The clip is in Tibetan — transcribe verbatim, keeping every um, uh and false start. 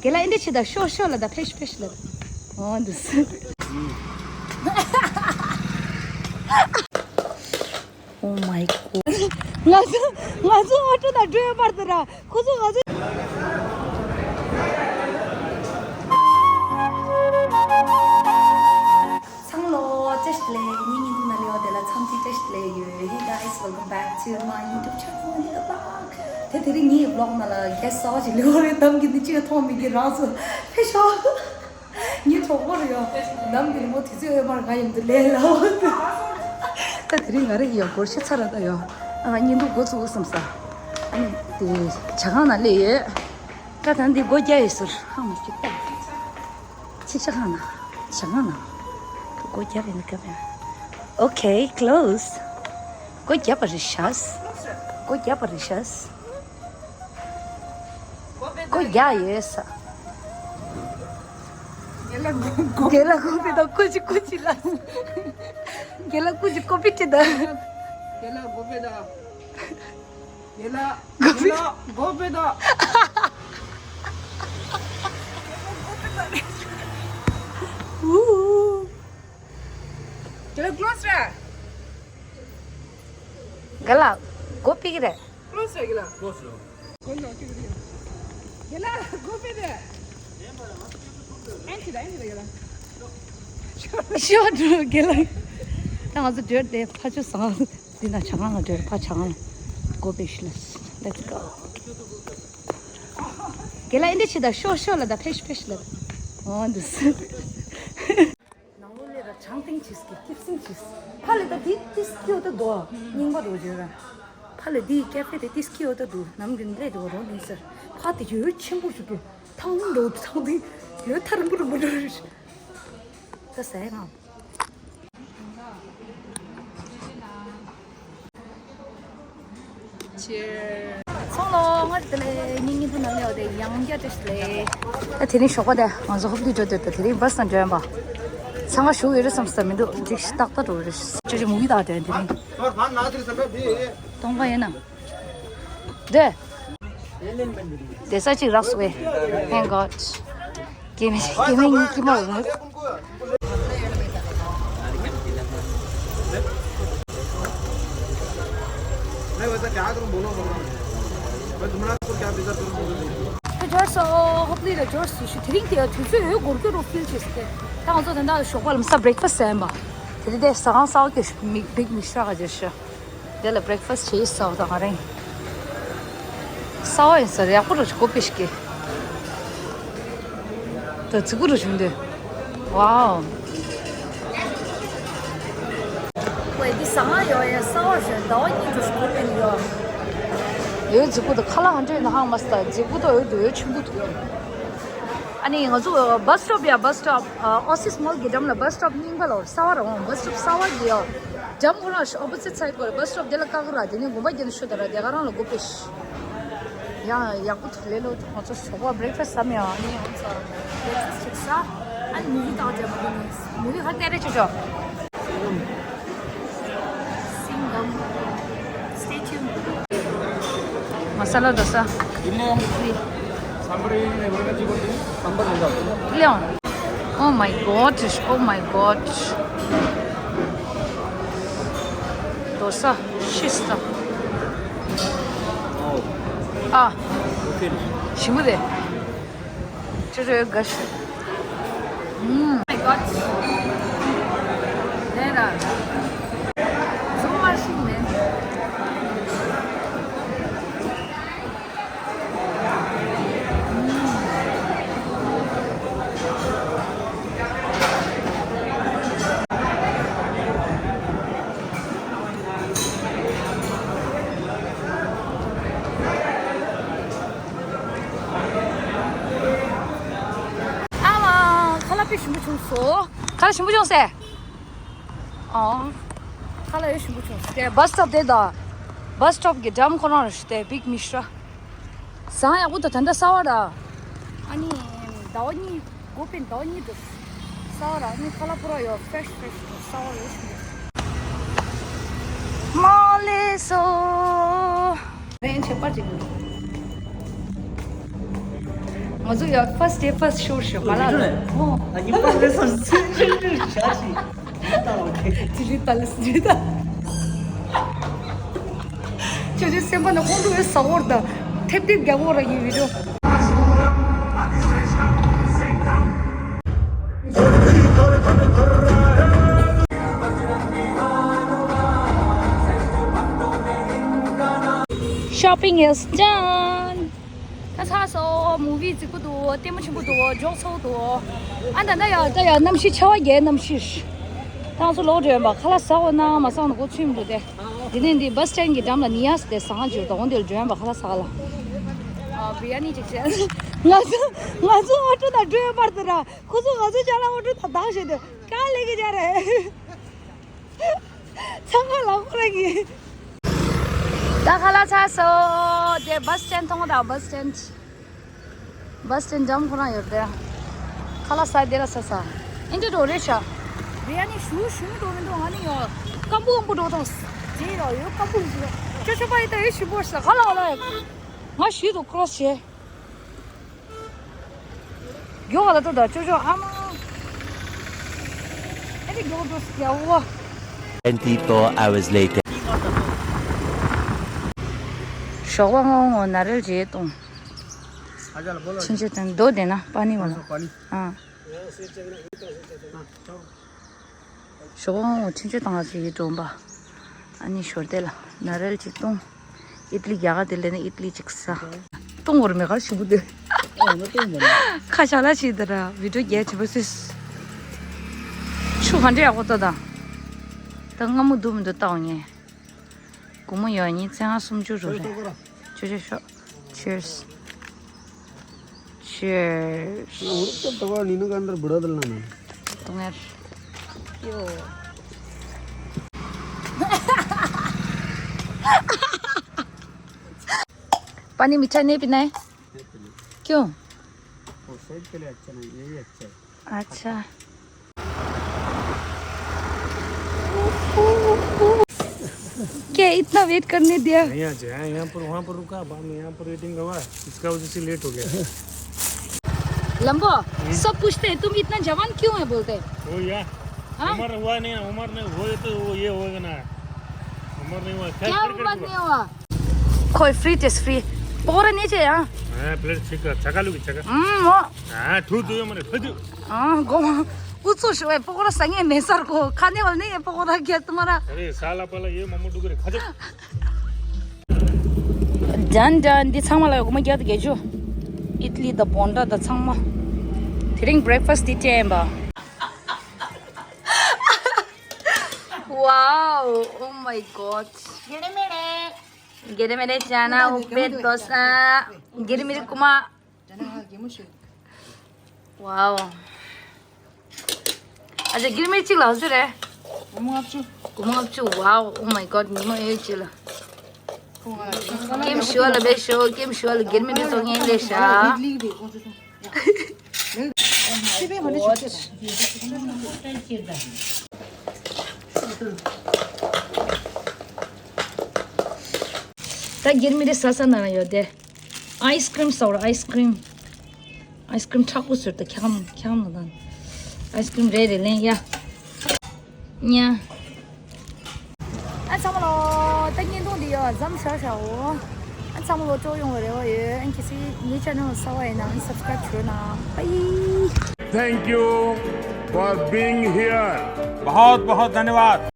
རྒན་ལགས་ཨེ་འདྲ་བྱེད་ད། ཤོག་ཤོག་ལ་ད། ཕེབས་ཤིག་ཕེབས་ཤིག་ལ་ད། འོ་འདུག་སེ། Oh my god. ང་ཚོ་ང་ཚོ་ཨ་ཊོ་དང་འགྲོ་ཡོད་པར་དུ་ར། ཁོ་ཚོ་ང་ཚོ། ཚང་མ་ལོ་བཀྲ་ཤིས་བདེ་ལེགས། ངའི་བརྙན་ཐུང་ནང་ལ་ཡོད་དེ་ལ་འཚམས་འདྲི་བཀྲ་ཤིས་བདེ་ལེགས་ཡོད། Hey guys, welcome back to my YouTube channel, Anika Vlog. དེ་དེ་རིང་ངའི་vlog ནང་ལ་guest གསར་པ་ཅིག་སླེབས་པ་རེད། གཏམ་གྱི་འདི་ཅིག་མཐོང་མི་དགེ་རང་ཚོ་ཕེབས་ཤོག་ངའི་གྲོགས་པོ་རེད་ཡོ། གཏམ་གྱི་རི་མོ་དུས་ཚོད་ཡོད་མ་རེད། ང་ཡོང་དུས་ལས་ལ། ད་དེ་རིང་ང་རེ་ཡོ་སྒོར་ཤི་ཚར་ར་ད་ཡོ། ཨ་ང་བརྙན་ཐུང་འགོ་ཚུགས་བསམ་ས། ཨ་ནི་དེ་ཇ་ཁང་ནང་སླེབས་ཡོད། ད་ད་འདི་སྒོ་རྒྱག་ཡོད་ཟེར། ཧ་མ་ཅིག་ལྟ། ཅིག་ཇ་ཁང་ནང་། ཇ་ཁང་ནང་། སྒོ་རྒྱག་རེད་འདི་ག་བས། Okay, close. སྒོ་རྒྱག་པ་རེད་ཤག་སྒོ་རྒྱག་པ་རེད་ཤག་སྒོ་རྒྱག་ཡོད་ས། རྒན་ལགས་སྒོ་པི་དང་ཀུ་ཅི་ཀུ་ཅི་ལ། རྒན་ལགས་ཀུ་ཅི་ཀོ་པི་ཅི་དང་། རྒན་ལགས་སྒོ་པི་དང་། རྒན་ལགས། རྒན་ལགས་སྒོ་ཕྱེ་དང་། ཨུ། རྒན་ལགས་ཀློ་སི་རེད། རྒན་ལགས་སྒོ་ཕྱེ་གི་རེད། ཀློ་སི་རེད་རྒན་ལགས། ཀློ་སི་རེད། རྒན་ལགས་སྒོ་ཕྱེ་རེད། ཨེན་ཅི་རེད་ཨེན་ཅི་རེད་རྒན་ལགས། ཤོག་འགྲོ་རྒན་ལགས། ད་ང་ཚོ་འགྲོ་དེ་ཕ་ཆུ་བཟང་། འདི་ན་ཇ་ཁང་ལ་འགྲོ་རེད། ཕ་ཇ་ཁང་ལ་སྒོ་ཕྱེ་ཤིག་ལ། Let's go. རྒན་ལགས་ཨེ་འདྲ་བྱེད་ད། ཤོག་ཤོག་ལ་ད། ཕེབས་ཤིག་ཕེབས་ཤིག་ལ་ད། འོ་འདུག་སེ། ནང་ལོགས་ལ་ར་ཆང་སྟེང་ཆིས་ཀི་ཀིབ་སིང་ཆིས། ཕ་ལ་ད་འདི་ཏིས་ཀི་འོ་ད་དོ་རྙིང་པ་རོ་བརྗོད་ར། ཕ་ལ་འདི་ཀེ་ཧྥེ་དེ་ཏིས་ཀི་འོ་ད་དུ་ནམ་རྒྱུན་ལས་དོ་རོ་མིན་ཟེར། ཕ་དེ་ཡོད་ཆེན་པོ་ཞིག་གི་ཐང་རིང་འགྲོ། ཐང་དེ་ཡོད་ཐ་རིང་པོ་རིང་པོ་འགྲོ་རེད། ད་ཟས་ང་། ཚོང་ལོ་ང་དེ་ལས་ཉིན་ཉིན་དུ་ནང་ལས་འོ་དེ་ཡང་བསྐྱར་བཀྲ་ཤིས་བདེ་ལེགས། ད་དེ་རིང་ཞོགས་པ་དེ་ང་ཚོ་ཧོབ་ཏི་འགྲོ་འདོད། ད་དེ་རིང་བར་སང་འགྲོ་ཡིན་པ། ཚང་མ་ཞུགས་ཡོད་རེད་བསམ་ས་མི་འདུག་འགྲིག་ཤི་ཏག་ཏག་འགྲོ་རེད། ཅོ་ཅོ་མུ་བི་ད་དེ་དེ་རིང་སྟོང་པ་ཡིན་ན། འདི། དེ་ས་གཅིག་རག་སོང་བས། Thank God. སྐྱེ་དམན་སྐྱེ་དམན་གཉིས་ཀྱི་མ་རུང་། འབྱོར་སོང་། ཧོབ་ལི་ལ་འབྱོར་སོང་། དེ་རིང་དེ་དུས་ཚོད་ཡོད་སྒོར་སྐྱོ་རུ་ཕིལ་བྱེད་སོང་སྟེ། ད་ང་ཚོ་ད་ལྟ་ཞོགས་པ་ལ་མ་ས་བྷི་རེག་ཕ་སི་ཟ་ཡིན་པ། དེ་རིང་དེ་ཟ་ཁང་གསར་པ་སྐྱེས་ཤིག་མི་བིག་མི་ཤ་ག་རྒྱ་ཤ། དེ་ལ་བྷི་རེག་ཕ་སི་བྱེད་ས་བ་དང་ང་རང་། གསར་པ་ཡིན་ས་རེད། ཡག་པོ་རུ་ཞིག་ཀོ་པི་ཞིག་གི། ད་རྫིག་པོ་རུ་བྱུང་དུས། ཝའོ། ཝེ་འདི་ཟ་ཁང་ཡོད་ཡ། གསར་པ་རེད། ཟླ་བ་གཉིས་འགྲོ་ཞིག་ཀོ་པི་ཡོད། ཡོད་རྫིག་པོ་དང་ཁ་ལག་ཧ་འདྲེ་ན་ཧང་མ་སྟ་རྫིག་པོ་དང་ཡོད་དུ་ཡོད་ཆུང་པོ་དུ་ཡོད། ཨ་ནི་ང་ཚོ་བྷ་སི་སི་ཊོབ་ཡ། བྷ་སི་སི་ཊོབ་ཨོ་སི་སི་མོལ་གྱི་འགྲམ་ལ་བྷ་སི་སི་ཊོབ་རྙིང་པ་ལ་གསར་པ་ར་འོང་། བྷ་སི་སི་ཊོབ་གསར་པ་གི་ཡ། འགྲམ་ཁོ་རང་ཨོ་པོ་སི་ཊི་སའི་ཌི་པར་བྷ་སི་སི་ཊོབ་དེ་ལ་བཀག་གི་ར། དེ་ནས་དགོན་པ་བརྒྱད་ནས་ཤོད་ད་ར། དེ་ག་རང་ལ་སྒོ་ཕྱེ་ཤི། ཡ་ཡག་པོ་ཐུག་ལེ་ལོ། ང་ཚོ་ཞོགས་པ་བྷི་རེག་ཕ་སི་ཟ་མི་ཡ། ཨ་ནི་ང་ཚོ་བྷི་རེག་ཕ་སི་ཅིག་ཟ། ཨ་ནི་མུ་བི་ཏག་ཏག་འགྲོ་མ་གི་ནི་མུ་བི་ཧ་ཏེ་རེ་ཆོ་ཆོ། Singham. Stay tuned. Masala dosa. Leon. Oh my God. Oh my God. Dosa. Shista. Ah. Shimude. ཅོ་ཅོ་ག་ཤི། ཨུམ། My God. དེ་ལ། So much, man. ཨ་མ། ཁ་ལག་དཔེ་ཞིམ་པོ་བྱུང་སོང་། ཁ་ལག་ཞིམ་པོ་བྱུང་སེ། ཨོ། ཁ་ལག་ཡོད་ཞིམ་པོ་བྱུང་སོང་། དེ་བྷ་སི་སི་ཊོབ་དེ་དང་། བྷ་སི་སི་ཊོབ་ཀྱི་འགྲམ་ཁོ་རང་རེད་ཤག་དེ་བིག་མི་ཤ། ཟ་ཡག་པོ་དང་ད་ལྟ་གསར་པ་ར། ཨ་ནི། ཟླ་བ་གཉིས། སྒོ་ཕྱེ་ཟླ་བ་གཉིས་འགྲོ། གསར་པ་ར། ཨ་ནི་ཁ་ལག་པུ་ར་ཡོད། ཕེ་རེ་ཤི་ཕེ་རེ་ཤི་གསར་པ་ཡོད་ཤིག་མ་ལེ་སོ། རེན་ཆེ་པ་ཅིག་ང་ཚོ་ཡ་first day first show ཞུ་ག་ལ་ལ། ཨོ། ཨ་ནི་པར་ལས་སམ་སི་ཅི་ཅི་ཞག་ཅི། ཇི་ལི་ཏ་ལི་སི་ཇི་ཏ། ཅོ་ཅོ་སེམས་པ་ནང་ཁོང་ཁྲོ་ཡོད་ས་འོར་དང་། ཐེབས་ཐེབས་རྒྱག་འོར་ར་ཡིན་བི་ཌིའོ། Shopping is done. ད་ཚར་སོང་། མུ་བི་རྫིག་པོ་འདུག་ལྟད་མོ་ཆེན་པོ་འདུག་འཇོག་ཚོགས་འདུག་ཨ་ད་ད་ཡ་ད་ཡ་གནམ་གཤིས་ཆར་པ་རྒྱག་གནམ་གཤིས། ད་ང་ཚོ་ལོག་འགྲོ་ཡིན་པ། ཁ་ལག་ཟ་འོ་ན་མ་ཟ་འོ་ན་མགོ་ཚོས་མི་འདུག་སྟེ། འདི་ནས་འདི་བྷ་སི་སི་ཊེན་གྱི་འགྲམ་ལ་ནི་ཡ་སི་ཏེ་ཟ་ཁང་ཅིག་ཡོད། ད་འོ་འདི་ལ་འགྲོ་ཡིན་པ། ཁ་ལག་ཟ་ག་ལ། ཨ་བི་རི་ཡ་ནི་ཅིག་བྱས། ང་ཚོ་ང་ཚོ་ཨོ་ཊོ་དང་འགྲོ་ཡིན་པར་དུ་ར། ཁོ་ཚོ་ང་ཚོ་ཅ་ལག་ཨོ་ཊོ་དང་བཏང་བྱས་ཏེ་ག་ལེ་གི་ཅ་རེད། ཚང་མ་ལ་ཁོ་རང་གི། ད་ཁ་ལག་ཚར་སོང་། དེ་བྷ་སི་སི་ཊེན་མཐོང་དང་བྷ་སི་སི་ཊེན། བྷ་སི་སི་ཊེན་འགྲམ་ཁོ་རང་ཡོད་དེ། ཁ་ལག་ཟ་དེ་ལ་ཟ་ས། ཨིན་དྲ་འགྲོ་རེད་ཤག་རེད། ཨ་ནི་ཞུ་ཞུ་མི་འགྲོ་མི་འགྲོ། ཨ་ནི་ཡོ། སྐམ་པོ་སྐམ་པོ་འགྲོ་དང་། དེ་ཡོ་ཡོ་སྐམ་པོ་ཞུ། ཅོ་ཅོ་པ་ཡི་ད་ཡོ་ཞུ་བོ་ཤག་ཁ་ལག་ལ། ང་ཞུ་དུ་ཀྲོ་སི་བྱེད། མགྱོགས་ལ་ཏོ་ད་ཅོ་ཅོ་ཨ་མ། ཨ་ནི་མགྱོགས་འགྲོ་སི་ཀྱ་བ། Twenty-four hours later. ཞོགས་པ་སྔ་པོ་ནས་ནཱ་རེལ་ཅིག་བཏུང་། ཕྱིན་ཆད་དེ་མདོ་དེ་ན་པ་ནི་བ་ལ། ཨ། ཞོགས་པ་སྔ་པོ་ནས་ཕྱིན་ཆད་བཏང་བ་ཟེར་གྱི་འགྲོ་བ། ཨ་ནི་ཞོར་དེ་ལ་ནཱ་རེལ་ཅིག་བཏུང་། ཨིད་ལི་རྒྱ་གར་དེ་ལས་ནི་ཨིད་ལི་ཅིག་ཟ། བཏུང་བར་མེད་གར་ཞིག་པོ་དེ། ཨོ་ང་བཏུང་བར་མེད། ཁ་ཤ་ལ་ཞིག་དེ་ར་བི་ཌིའོ་རྒྱས་བྱེད་པ་སུས། ཆུ་ག་འདྲ་ཡག་པོ་ལྟོས་དང་། ད་སྔ་མོ་འདུག་མི་འདུག་ལྟ་འོང་ངས། དགོང་མོ་ཡོད་ཉིན་ཚེ་ཧང་སུམ་ཅུ་རུ་རེད། ཅོ་ཅོ་ཤོག Cheers. Cheers. उड़ते तवा नीनू के अंदर बुड़ा दलना ना। तुम्हें यो। पानी मीठा नहीं पीना है? क्यों? वो सेहत के लिए अच्छा नहीं, यही अच्छा है। अच्छा। क्या इतना वेट करने दिया? नहीं, आज यहाँ, यहाँ पर, वहाँ पर रुका, बाद में यहाँ पर वेटिंग हुआ, इसका वजह से लेट हो गया। लंबो, सब पूछते हैं, "तुम इतना जवान क्यों है?" बोलते हैं। वो या, हाँ? उम्र हुआ नहीं ना, उम्र नहीं हुए तो वो ये होगा ना, उम्र नहीं हुआ, क्या खैर, खैर, उम्र खैर, नहीं हुआ? ཁོས་ཕྲི་ཊེ་སི་ཕྲི། པོ་ར་ནི་ཆེ་ཡ། ཨ་པི་ལེ་ཊི་ཆེ་ག་ཆ་ག་ལུག་གི་ཆ་ག་ཨུམ་མོ། ཨ་ཐུག་ཐུག་ཡོད་མ་རེད་ཕ་དུ། ཨ་གོ་མ། ཨུ་ཚོ་ཞུ་བའི་པོ་ར་ཟ་ངེས་མེད་སར་གོ་ཁ་ནེ་བ་ནི་ཡེ་པོ་ར་གྱ་ཏུ་མ་ར། ཨ་རེ་ས་ལ་པ་ལ་ཡེ་མ་མོ་འདུག་གི་རེད་ཁ་ཆ། ཇན་ཇན་འདི་ཚང་མ་ལ་ཡོད་གོ་མ་རྒྱ་ཏུ་རྒྱ་ཇུ། ཨིད་ལི་དང་བོན་ཌ་དང་ཚང་མ། དེ་རིང་བྷི་རེག་ཕ་སི་ཊི་འདི་སྤྲད་ཡིན་པ། Wow, oh my god. Giri miri chana, upma dosa. Giri miri kuma. Wow. Acha, giri miri chik la sure. Kuma ngapchu. Kuma ngapchu. Wow. Oh my god. Nima e chila. Kim shuala be shu, kim shuala giri miri so ngen le sha. ད་སྒྱིར་མི་རེ་ཟ་ས་ན་ཡོད་དེ། ཨའི་སི་ཀྲིམ་ཟ་བར་ཨའི་སི་ཀྲིམ། ཨའི་སི་ཀྲིམ་མཁྲེགས་པོ་ཟེར་ཏེ་ཁྱམ་ཁྱམ་ལ་དང་། ཨའི་སི་ཀྲིམ་རེ་རེ་ལེན་ཡ། ཉ། ཨ་ཚང་མ་ལོ། ད་བརྙན་ཐུང་འདི་ཡོ་ཛམ་ཤ་ཤའོ། ཨ་ཚང་མ་ལོ་སྤྲོ་ཡོང་བ་རེ་བ་ཡོད། ཨ་ཁྱེད་ཚོས་ངའི་ཆེ་ནལ་གསར་པ་ཡིན་ན་སབ་སི་ཀ་རེབ་བྱོས་ན། Bye. Thank you for being here. बहुत बहुत धन्यवाद।